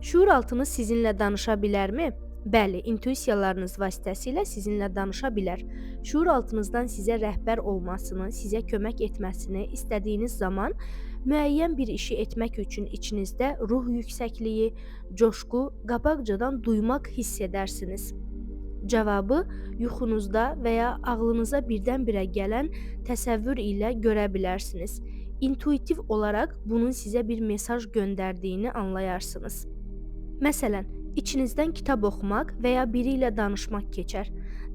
Şüuraltınız sizinlə danışa bilərmi? Bəli, intuisiyalarınız vasitəsilə sizinlə danışa bilər. Şüuraltınızdan sizə rəhbər olmasını, sizə kömək etməsini istədiyiniz zaman müəyyən bir işi etmək üçün içinizdə ruh yüksəkliyi, coşqu, qabaqcadan duymaq hiss edərsiniz. Cavabı yuxunuzda və ya ağlınıza birdən-birə gələn təsəvvür ilə görə bilərsiniz. İntuitiv olaraq bunun sizə bir mesaj göndərdiyini anlayarsınız. Məsələn, içinizdən kitab oxumaq və ya biri ilə danışmaq keçər.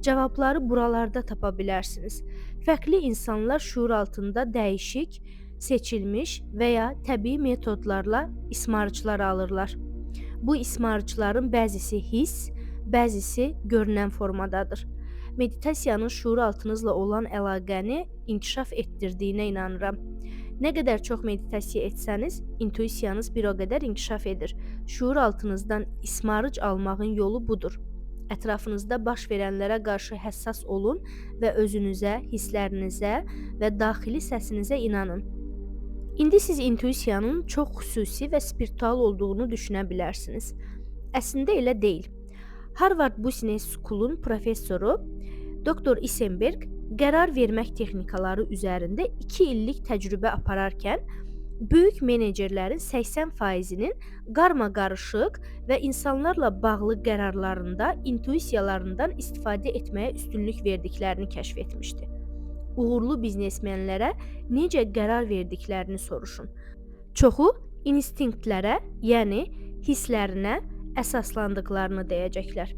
Cavabları buralarda tapa bilərsiniz. Fərqli insanlar şüuraltında dəyişik, seçilmiş və ya təbii metodlarla ismarıclar alırlar. Bu ismarıcların bəzisi hiss, bəzisi görünən formadadır. Meditasiyanın şüuraltınızla olan əlaqəni inkişaf etdirdiyinə inanıram. Nə qədər çox meditasiya etsəniz, intuisiyanız bir o qədər inkişaf edir. Şüuraltınızdan ismarıc almağın yolu budur. Ətrafınızda baş verənlərə qarşı həssas olun və özünüzə, hisslərinizə və daxili səsinizə inanın. İndi siz intuisiyanın çox xüsusi və spiritual olduğunu düşünə bilərsiniz. Əslində elə deyil. Harvard Business School'un professoru Dr. Isenberg qərar vermək texnikaları üzərində 2 illik təcrübə apararkən böyük menecerlərin 80%-inin qarmaqarışıq və insanlarla bağlı qərarlarında intuisiyalarından istifadə etməyə üstünlük verdiklərini kəşf etmişdi. Uğurlu biznesmenlərə necə qərar verdiklərini soruşun. Çoxu instinktlərə, yəni hisslərinə əsaslandıqlarını deyəcəklər.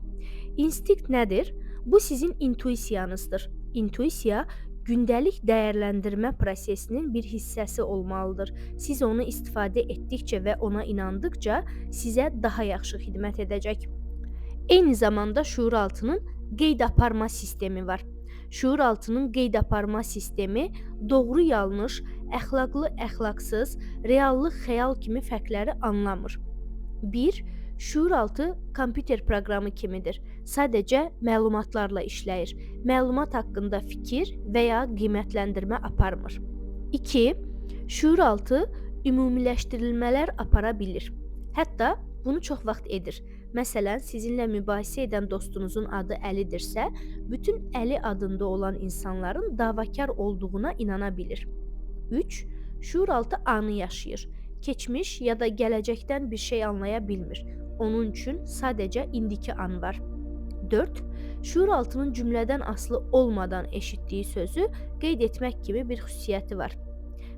İnstinkt nədir? Bu sizin intuisiyanızdır. İntuisiya gündəlik dəyərləndirmə prosesinin bir hissəsi olmalıdır. Siz onu istifadə etdikcə və ona inandıqca sizə daha yaxşı xidmət edəcək. Eyni zamanda şüuraltının qeyd aparma sistemi var. Şüuraltının qeyd aparma sistemi doğru yanlış, əxlaqlı əxlaqsız, reallıq xəyal kimi fərqləri anlamır. 1. Şüuraltı kompüter proqramı kimidir. Sadəcə məlumatlarla işləyir. Məlumat haqqında fikir və ya qiymətləndirmə aparmır. 2. Şüuraltı ümumiləşdirilmələr apara bilir. Hətta bunu çox vaxt edir. Məsələn, sizinlə mübahisə edən dostunuzun adı Əlidirsə, bütün Əli adında olan insanların davakar olduğuna inana bilir. 3. Şüuraltı anı yaşayır. Keçmiş ya da gələcəkdən bir şey anlaya bilmir. Onun üçün sadəcə indiki an var. 4. Şüuraltının cümlədən asılı olmadan eşitdiyi sözü qeyd etmək kimi bir xüsusiyyəti var.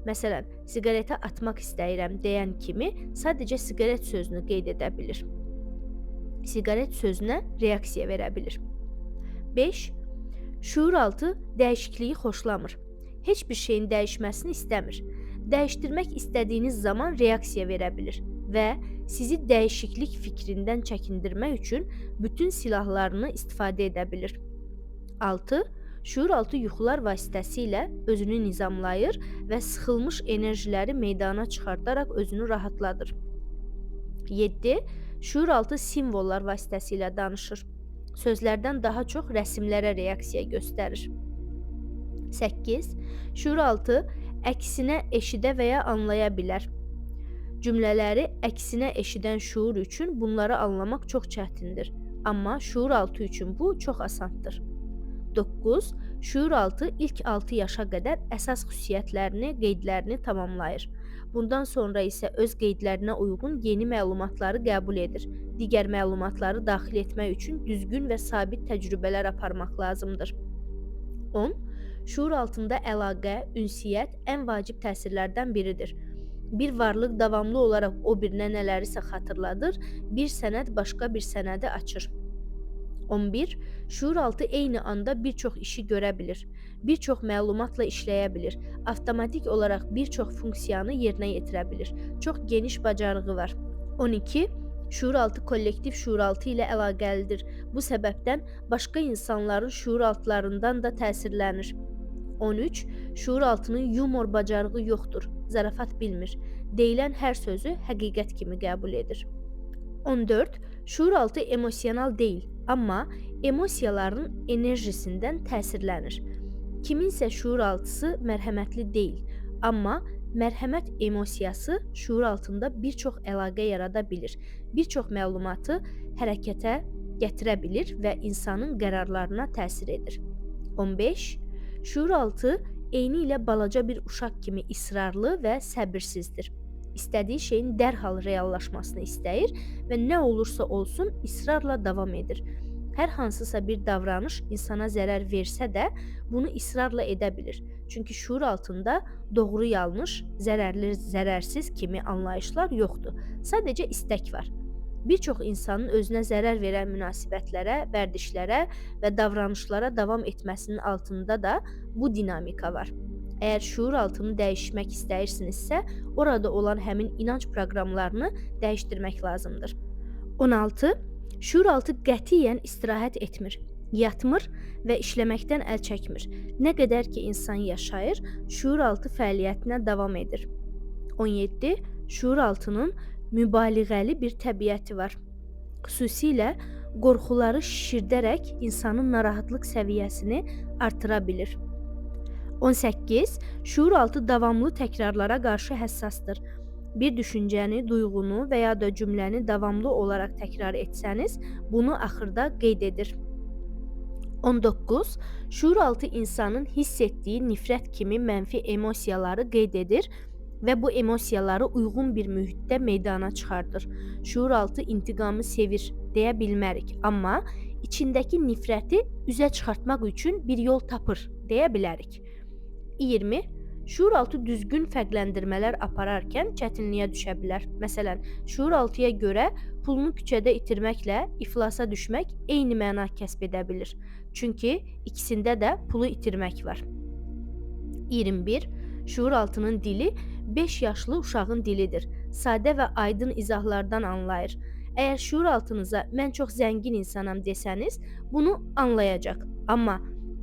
Məsələn, siqaretə atmaq istəyirəm deyən kimi sadəcə siqaret sözünü qeyd edə bilir. Siqaret sözünə reaksiya verə bilir. 5. Şüuraltı dəyişikliyi xoşlamır. Heç bir şeyin dəyişməsini istəmir. Dəyişdirmək istədiyiniz zaman reaksiya verə bilir və sizi dəyişiklik fikrindən çəkindirmək üçün bütün silahlarını istifadə edə bilir. 6. Şüuraltı yuxular vasitəsilə özünü nizamlayır və sıxılmış enerjiləri meydana çıxardaraq özünü rahatladır. 7. Şüuraltı simvollar vasitəsilə danışır. Sözlərdən daha çox rəsimlərə reaksiya göstərir. 8. Şüuraltı əksinə eşidə və ya anlaya bilər. Cümlələri əksinə eşidən şuur üçün bunları anlamaq çox çətindir. Amma şuuraltı üçün bu çox asandır. 9. Şüuraltı ilk 6 yaşa qədər əsas xüsusiyyətlərini, qeydlərini tamamlayır. Bundan sonra isə öz qeydlərinə uyğun yeni məlumatları qəbul edir. Digər məlumatları daxil etmək üçün düzgün və sabit təcrübələr aparmaq lazımdır. 10. Şuuraltında əlaqə, ünsiyyət ən vacib təsirlərdən biridir. Bir varlıq davamlı olaraq o birinə nələrisə xatırladır, bir sənəd başqa bir sənədi açır. 11. Şuuraltı eyni anda bir çox işi görə bilir, bir çox məlumatla işləyə bilir, avtomatik olaraq bir çox funksiyanı yerinə yetirə bilir. Çox geniş bacarığı var. 12. Şuuraltı kollektiv şuuraltı ilə əlaqəlidir. Bu səbəbdən başqa insanların şuuraltılarından da təsirlənir. 13. Şuuraltının yumor bacarığı yoxdur, zarafat bilmir. Deyilən hər sözü həqiqət kimi qəbul edir. 14. Şuuraltı emosional deyil, amma emosiyaların enerjisindən təsirlənir. Kiminsə şuuraltısı mərhəmətli deyil, amma Mərhəmət emosiyası şuur altında bir çox əlaqə yarada bilir. Bir çox məlumatı hərəkətə gətirə bilir və insanın qərarlarına təsir edir. 15. Şuur altı eyni ilə balaca bir uşaq kimi israrlı və səbirsizdir. İstədiyi şeyin dərhal reallaşmasını istəyir və nə olursa olsun israrla davam edir. Hər hansısa bir davranış insana zərər versə də, bunu israrla edə bilir. Çünki şuur altında doğru yanlış, zərərli, zərərsiz kimi anlayışlar yoxdur. Sadəcə istək var. Bir çox insanın özünə zərər verən münasibətlərə, vərdişlərə və davranışlara davam etməsinin altında da bu dinamika var. Əgər şuur altını dəyişmək istəyirsinizsə, orada olan həmin inanc proqramlarını dəyişdirmək lazımdır. 16. Şuur altı qətiyyən istirahət etmir, yatmır və işləməkdən əl çəkmir. Nə qədər ki insan yaşayır, şuur altı fəaliyyətinə davam edir. 17. Şuur altının mübaliğəli bir təbiəti var. Xüsusilə qorxuları şişirdərək insanın narahatlıq səviyyəsini artıra bilir. 18. Şuur altı davamlı təkrarlara qarşı həssasdır. Bir düşüncəni, duyğunu və ya da cümləni davamlı olaraq təkrar etsəniz, bunu axırda qeyd edir. 19. Şuur altı insanın hiss etdiyi nifrət kimi mənfi emosiyaları qeyd edir və bu emosiyaları uyğun bir mühitdə meydana çıxardır. Şuur altı intiqamı sevir deyə bilmərik, amma içindəki nifrəti üzə çıxartmaq üçün bir yol tapır deyə bilərik. 20. Şuur altı düzgün fərqləndirmələr apararkən çətinliyə düşə bilər. Məsələn, şuur altıya görə pulunu küçədə itirməklə iflasa düşmək eyni məna kəsb edə bilir. Çünki ikisində də pulu itirmək var. 21. Şuur altının dili 5 yaşlı uşağın dilidir. Sadə və aydın izahlardan anlayır. Əgər şuur altınıza mən çox zəngin insanam desəniz, bunu anlayacaq. Amma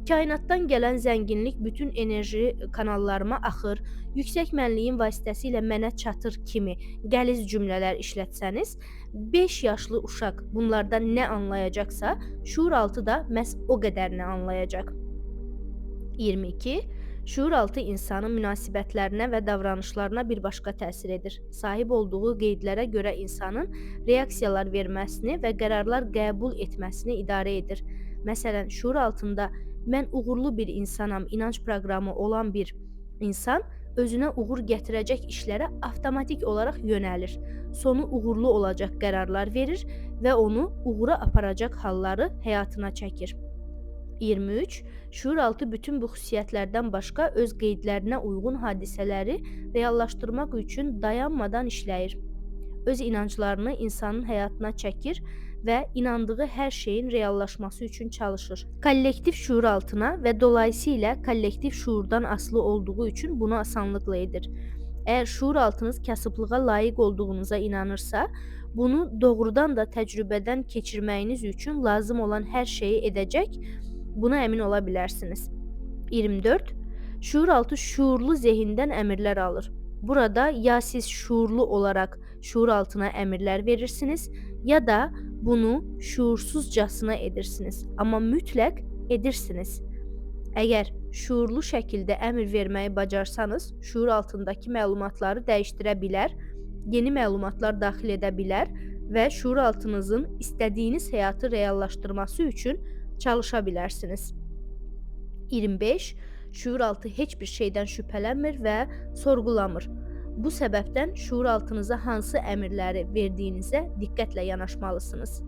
kainatdan gələn zənginlik bütün enerji kanallarıma axır, yüksək mənliyin vasitəsilə mənə çatır kimi qəliz cümlələr işlətsəniz, 5 yaşlı uşaq bunlardan nə anlayacaqsa, şuur altı da məhz o qədərini anlayacaq. 22. Şuur altı insanın münasibətlərinə və davranışlarına bir başqa təsir edir. Sahib olduğu qeydlərə görə insanın reaksiyalar verməsini və qərarlar qəbul etməsini idarə edir. Məsələn, şuur altında mən uğurlu bir insanam inanc proqramı olan bir insan özünə uğur gətirəcək işlərə avtomatik olaraq yönəlir. Sonu uğurlu olacaq qərarlar verir və onu uğura aparacaq halları həyatına çəkir. 23. Şuur altı bütün bu xüsusiyyətlərdən başqa öz qeydlərinə uyğun hadisələri reallaşdırmaq üçün dayanmadan işləyir. Öz inanclarını insanın həyatına çəkir və inandığı hər şeyin reallaşması üçün çalışır. Kollektiv şuur altına və dolayısıyla kollektiv şuurdan asılı olduğu üçün bunu asanlıqla edir. Əgər şuur altınız kasıblığa layiq olduğunuza inanırsa, bunu doğrudan da təcrübədən keçirməyiniz üçün lazım olan hər şeyi edəcək, buna əmin ola bilərsiniz. 24. Şuur altı şuurlu zehindən əmirlər alır. Burada ya siz şuurlu olaraq şuur altına əmirlər verirsiniz, ya da bunu şuursuzcasına edirsiniz. Amma mütləq edirsiniz. Əgər şuurlu şəkildə əmr verməyi bacarsanız, şuur altındakı məlumatları dəyişdirə bilər, yeni məlumatlar daxil edə bilər və şuur altınızın istədiyiniz həyatı reallaşdırması üçün çalışa bilərsiniz. 25. Şuur altı heç bir şeydən şübhələnmir və sorğulamır. Bu səbəbdən şuur altınıza hansı əmrləri verdiyinizə diqqətlə yanaşmalısınız.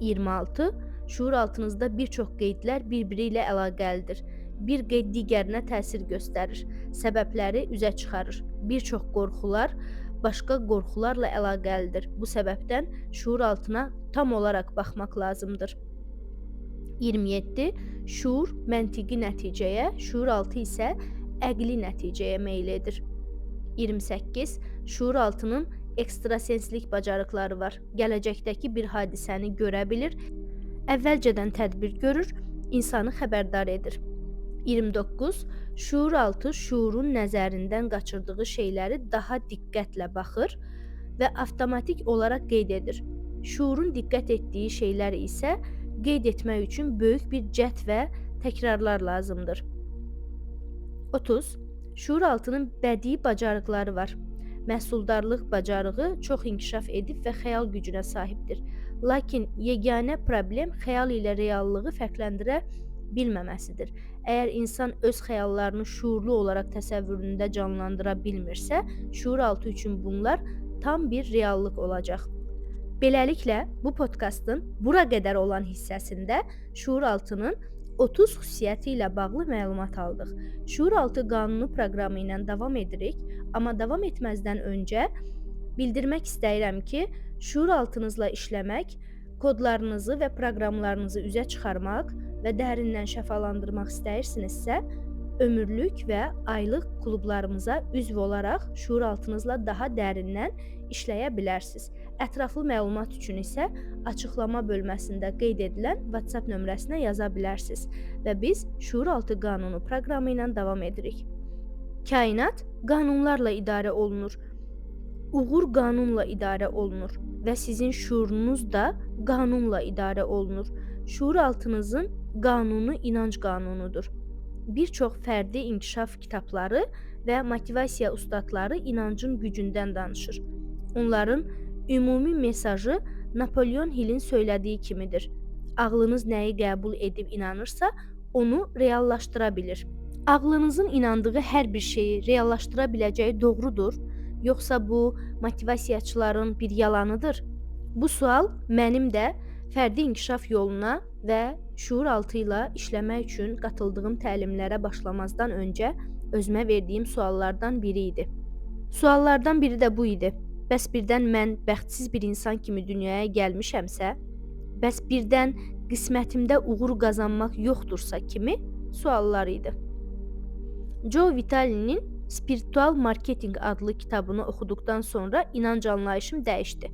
26. Şuur altınızda bir çox qeydlər bir-biri ilə əlaqəlidir. Bir qeyd digərinə təsir göstərir, səbəbləri üzə çıxarır. Bir çox qorxular başqa qorxularla əlaqəlidir. Bu səbəbdən şuur altına tam olaraq baxmaq lazımdır. 27. Şuur məntiqi nəticəyə, şuur altı isə əqli nəticəyə meyl edir. 28. Şuur altının ekstrasenslik bacarıqları var. Gələcəkdəki bir hadisəni görə bilir, əvvəlcədən tədbir görür, insanı xəbərdar edir. 29. Şuur altı şuurun nəzərindən qaçırdığı şeyləri daha diqqətlə baxır və avtomatik olaraq qeyd edir. Şuurun diqqət etdiyi şeylər isə qeyd etmək üçün böyük bir cəhd və təkrarlar lazımdır. 30. Şuuraltının bədii bacarıqları var. Məhsuldarlıq bacarığı çox inkişaf edib və xəyal gücünə sahibdir. Lakin yeganə problem xəyal ilə reallığı fərqləndirə bilməməsidir. Əgər insan öz xəyallarını şuurlu olaraq təsəvvüründə canlandıra bilmirsə, şuuraltı üçün bunlar tam bir reallıq olacaq. Beləliklə, bu podkastın bura qədər olan hissəsində şuuraltının 30 xüsusiyyəti ilə bağlı məlumat aldıq. Şuuraltı qanunu proqramı ilə davam edirik, amma davam etməzdən öncə bildirmək istəyirəm ki, şuuraltınızla işləmək, kodlarınızı və proqramlarınızı üzə çıxarmaq və dərindən şəfalandırmaq istəyirsinizsə, ömürlük və aylıq klublarımıza üzv olaraq şuuraltınızla daha dərindən işləyə bilərsiniz. Ətraflı məlumat üçün isə açıqlama bölməsində qeyd edilən WhatsApp nömrəsinə yaza bilərsiniz və biz Şuuraltı qanunu proqramı ilə davam edirik. Kainat qanunlarla idarə olunur. Uğur qanunla idarə olunur və sizin şuurunuz da qanunla idarə olunur. Şuuraltınızın qanunu inanc qanunudur. Bir çox fərdi inkişaf kitabları və motivasiya ustadları inancın gücündən danışır. Onların ümumi mesajı Napolyon Hillin söylədiyi kimidir. Ağlınız nəyi qəbul edib inanırsa, onu reallaşdıra bilir. Ağlınızın inandığı hər bir şeyi reallaşdıra biləcəyi doğrudur, yoxsa bu motivasiyaçıların bir yalanıdır? Bu sual mənim də fərdi inkişaf yoluna və şuuraltı ilə işləmək üçün qatıldığım təlimlərə başlamazdan öncə özümə verdiyim suallardan biri idi. Suallardan biri də bu idi. Bəs birdən mən bəxtsiz bir insan kimi dünyaya gəlmişəmsə, bəs birdən qismətimdə uğur qazanmaq yoxdursa kimi suallar idi. Joe Vitale'nin Spiritual Marketing adlı kitabını oxuduqdan sonra inanc anlayışım dəyişdi.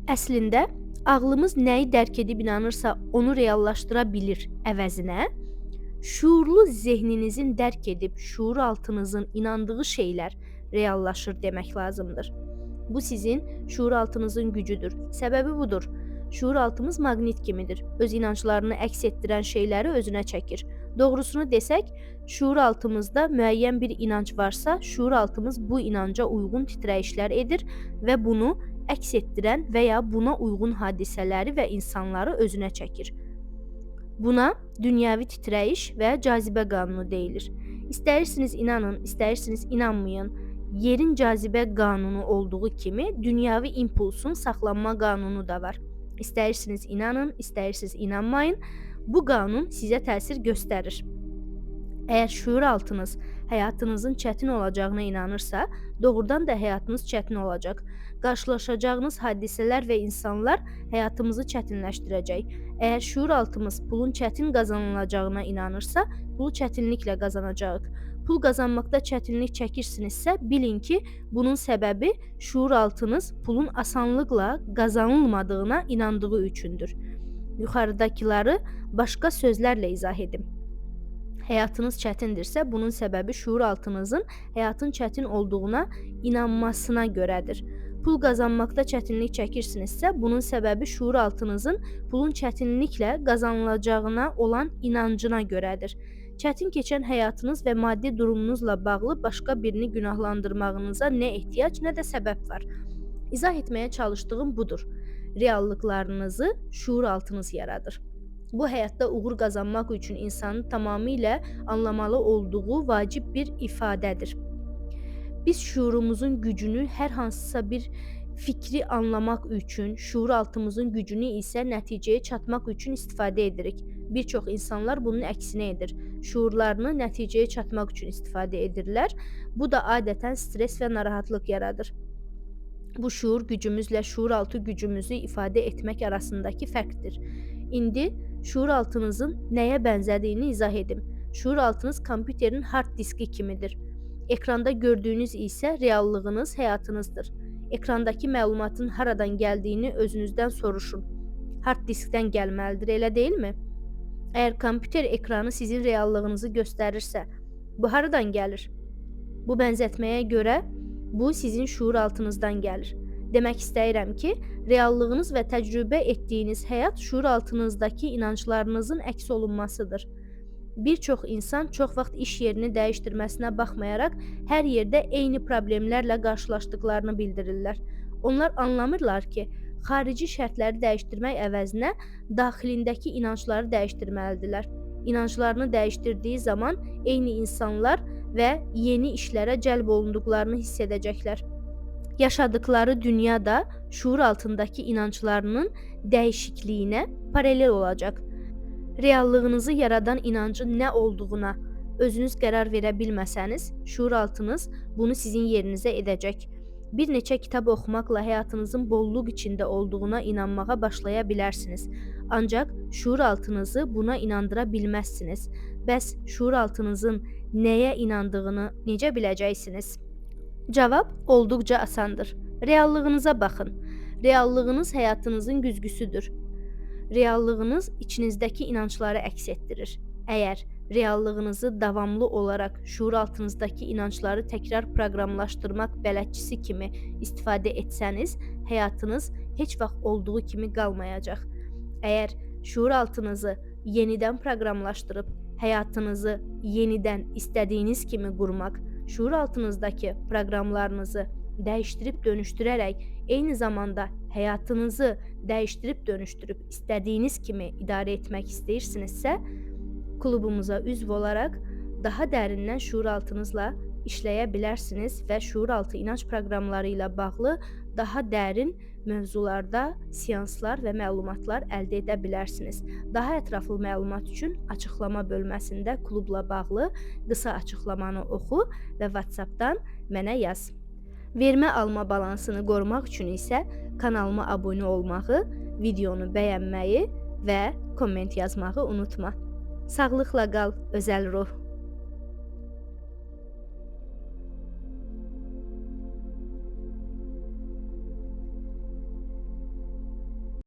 Əslində, ağlımız nəyi dərk edib inanırsa, onu reallaşdıra bilir əvəzinə, şuurlu zehninizin dərk edib şuuraltınızın inandığı şeylər reallaşır demək lazımdır. Bu sizin şuuraltınızın gücüdür. Səbəbi budur. Şuuraltımız maqnit kimidir. Öz inanclarını əks etdirən şeyləri özünə çəkir. Doğrusunu desək, şuuraltımızda müəyyən bir inanc varsa, şuuraltımız bu inanca uyğun titrəyişlər edir və bunu əks etdirən və ya buna uyğun hadisələri və insanları özünə çəkir. Buna dünyəvi titrəyiş və cazibə qanunu deyilir. İstəyirsiniz inanın, istəyirsiniz inanmayın. Yerin cazibə qanunu olduğu kimi dünyəvi impulsun saxlanma qanunu da var. İstəyirsiniz inanın, istəyirsiniz inanmayın, bu qanun sizə təsir göstərir. Əgər şuuraltınız həyatınızın çətin olacağına inanırsa, doğrudan da həyatınız çətin olacaq. Qarşılaşacağınız hadisələr və insanlar həyatımızı çətinləşdirəcək. Əgər şuuraltımız pulun çətin qazanılacağına inanırsa, pulu çətinliklə qazanacağıq. Pul qazanmaqda çətinlik çəkirsinizsə, bilin ki, bunun səbəbi şuuraltınız pulun asanlıqla qazanılmadığına inandığı üçündür. Yuxarıdakıları başqa sözlərlə izah edim. Həyatınız çətindirsə, bunun səbəbi şuuraltınızın həyatın çətin olduğuna inanmasına görədir. Pul qazanmaqda çətinlik çəkirsinizsə, bunun səbəbi şuuraltınızın pulun çətinliklə qazanılacağına olan inancına görədir. Çətin keçən həyatınız və maddi durumunuzla bağlı başqa birini günahlandırmağınıza nə ehtiyac, nə də səbəb var. İzah etməyə çalışdığım budur. Reallıqlarınızı şuuraltınız yaradır. Bu həyatda uğur qazanmaq üçün insanın tamamilə anlamalı olduğu vacib bir ifadədir. Biz şuurumuzun gücünü hər hansısa bir fikri anlamaq üçün, şuuraltımızın gücünü isə nəticəyə çatmaq üçün istifadə edirik. Bir çox insanlar bunun əksinə edir. Şuurlarını nəticəyə çatmaq üçün istifadə edirlər. Bu da adətən stres və narahatlıq yaradır. Bu şuur gücümüzlə şuuraltı gücümüzü ifadə etmək arasındakı fərqdir. İndi şuuraltınızın nəyə bənzədiyini izah edim. Şuuraltınız kompüterin hard diski kimidir. Ekranda gördüyünüz isə reallığınız, həyatınızdır. Ekrandakı məlumatın haradan gəldiyini özünüzdən soruşun. Hard diskdən gəlməlidir, elə deyilmi? Əgər kompüter ekranı sizin reallığınızı göstərirsə, bu haradan gəlir? Bu bənzətməyə görə bu sizin şuuraltınızdan gəlir. Demək istəyirəm ki, reallığınız və təcrübə etdiyiniz həyat şuuraltınızdakı inanclarınızın əks olunmasıdır. Bir çox insan çox vaxt iş yerini dəyişdirməsinə baxmayaraq hər yerdə eyni problemlərlə qarşılaşdıqlarını bildirirlər. Onlar anlamırlar ki, xarici şərtləri dəyişdirmək əvəzinə daxilindəki inancları dəyişdirməlidirlər. İnanclarını dəyişdirdiyi zaman eyni insanlar və yeni işlərə cəlb olunduqlarını hiss edəcəklər. Yaşadıkları dünya da şuur altındakı inanclarının dəyişikliyinə paralel olacaq. Reallığınızı yaradan inancın nə olduğuna özünüz qərar verə bilməsəniz, şuur altınız bunu sizin yerinizə edəcək. Bir neçə kitab oxumaqla həyatınızın bolluq içində olduğuna inanmağa başlaya bilərsiniz. Ancaq şuur altınızı buna inandıra bilməzsiniz. Bəs şuur altınızın nəyə inandığını necə biləcəksiniz? Cavab olduqca asandır. Reallığınıza baxın. Reallığınız həyatınızın güzgüsüdür. Reallığınız içinizdəki inancları əks etdirir. Əgər reallığınızı davamlı olaraq şuur altınızdakı inancları təkrar proqramlaşdırmaq bələdçisi kimi istifadə etsəniz, həyatınız heç vaxt olduğu kimi qalmayacaq. Əgər şuur altınızı yenidən proqramlaşdırıb həyatınızı yenidən istədiyiniz kimi qurmaq, şuur altınızdakı proqramlarınızı dəyişdirib dönüşdürərək eyni zamanda həyatınızı dəyişdirib dönüşdürüb istədiyiniz kimi idarə etmək istəyirsinizsə, klubumuza üzv olaraq daha dərindən şuur altınızla işləyə bilərsiniz və şuuraltı inanc proqramları ilə bağlı daha dərin mövzularda seanslar və məlumatlar əldə edə bilərsiniz. Daha ətraflı məlumat üçün açıqlama bölməsində klubla bağlı qısa açıqlamanı oxu və WhatsApp-dan mənə yaz. Vermə-alma balansını qorumaq üçün isə kanalıma abunə olmağı, videonu bəyənməyi və komment yazmağı unutma. Sağlıqla qal, özəl ruh.